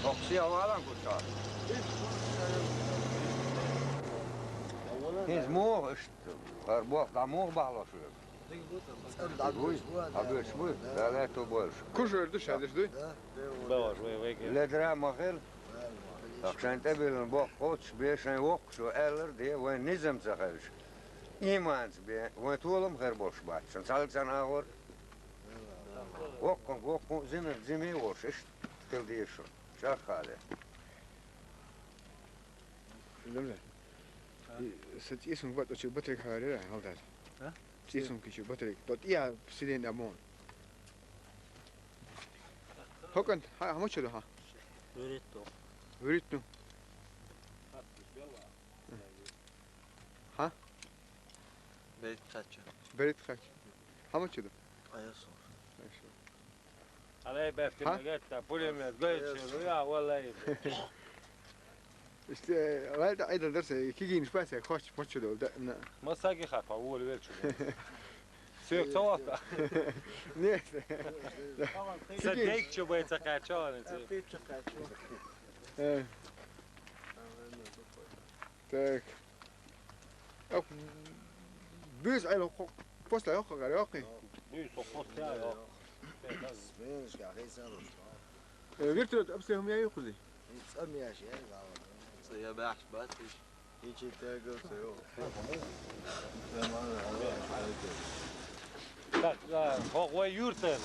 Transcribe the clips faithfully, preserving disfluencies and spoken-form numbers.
Хьо кхе а валан гуча. ХӀинца муха иштта, хӀара боху дӀа муха бахьалош веза? Вуй, хьабоьш буй? Да, лаьтто бойлуш. Кужар ду шадаш дуй? Баваш вай вайга. Ледара ма хир. Ахшан тӀебиллина боккхочуш бе шайн воккхачо аьллар де, вайн низам ца хилча. Иманца бе, вайн толам хир болуш бац. Шун цхьалгсан агӀор. Воккхун, воккхун, зимир, зиме волуш, иштта хила деза шуна. ЧӀагӀхале. Ламза. А? И са цӀийсун бакъ чу батарейка хьарира, хьалдаз. А? ЦӀийсун кичу батарейка. Тот я сиден да мон. ХӀокан, хьа, хьа мочу да, хьа? Виритто. Виритто. Хьа? Берит кхача. Берит кхача. Хьа мочу да? Аясон. Аясон. Алай баьфти Хьа? Магатта, пулемет, гайча, я, валлай. Иште, лайда айдан дарсе, кигинаш пасе, хоч, мочу да, да, на. Ма саги хатва, воли велчу. Сёк цавата. Нет. Са дейк чу бай ца кача, не ца. Э. Так. Ох, буьйса айла хо-, после йоккха гар йоккхий? Буьйса после йоккха. Э, вертолёт обстрел у меня юхузи. Ца я бахш бат иш. Ичи тегал ца ю. Так, да, хӀокху вай юьртара.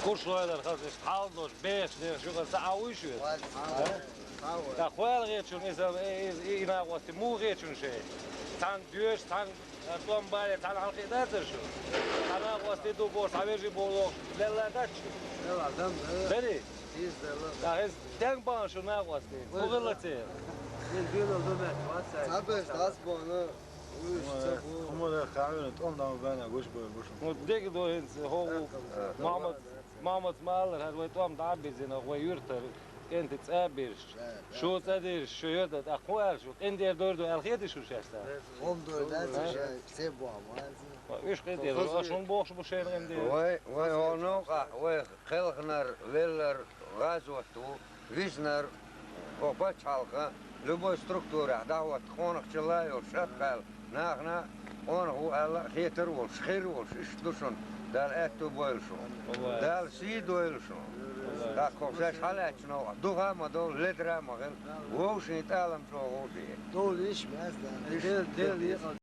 Кушлойдар хаза, иштта хьалдош, бехаш дерш, юха ца а вуй шоьца? Ва, ца а вуй. Ца а вуй. Так, хвала гӀечун, иза, и, и, и, и накъости муха гӀечун шайн? Цхьаьна доьш, цхьаьна, а, тӀом бале, цхьаьна хьалхе дацар шу? Цхьа накъости ду бохуш, цхьа вежарий боху, лелла дац шу? Лелла дам, да. Дарий? Иза лелла. Так, иза тенг бахана шу накъости? Вай, хӀун хилла церан? Ин дуьйна ду меттиг вац. Цхьаберш дац боху, ну. ХӀуманах кхаьвина тӀом дам баьнна гуш бан гуш. Ну, дегадо хӀинца хӀо ву. Махьмад, Махьмадс ма аллара, хӀара вай тӀом дӀа а бизина, вай юьртара кӀентий цӀа а бирзича. Шу цӀа дирзича, шу юьртара тӀаккха хӀун аьлла шу? Къиндер дойр ду аьлла хетий шу шаьш цара? Хьуна дойр дац, ша се боху ма. Уьш къиндер, аш хӀун бохуш бу шайна къиндер? Вай, вай хьо новкъахь, вай кхелхнар, веллар, гӀазот ву, виснар, хӀо пачхьалкха, любой структурехь дӀахӀотта къонахчалла а йолуш, шатхаьлла, нахана къонах ву аьлла а хетар а волуш, хир а волуш, иштта ду шуна, Дала аьтту а бойла шуна. Дала сий а дойла шуна. ТӀаккха хӀо шаьш хьалаьттачу новкъахь духа а ма довла, ледара а ма хила, вовшийн тӀалам чӀогӀа а бе. Довла йиш меца, Дала. Дела, Дела,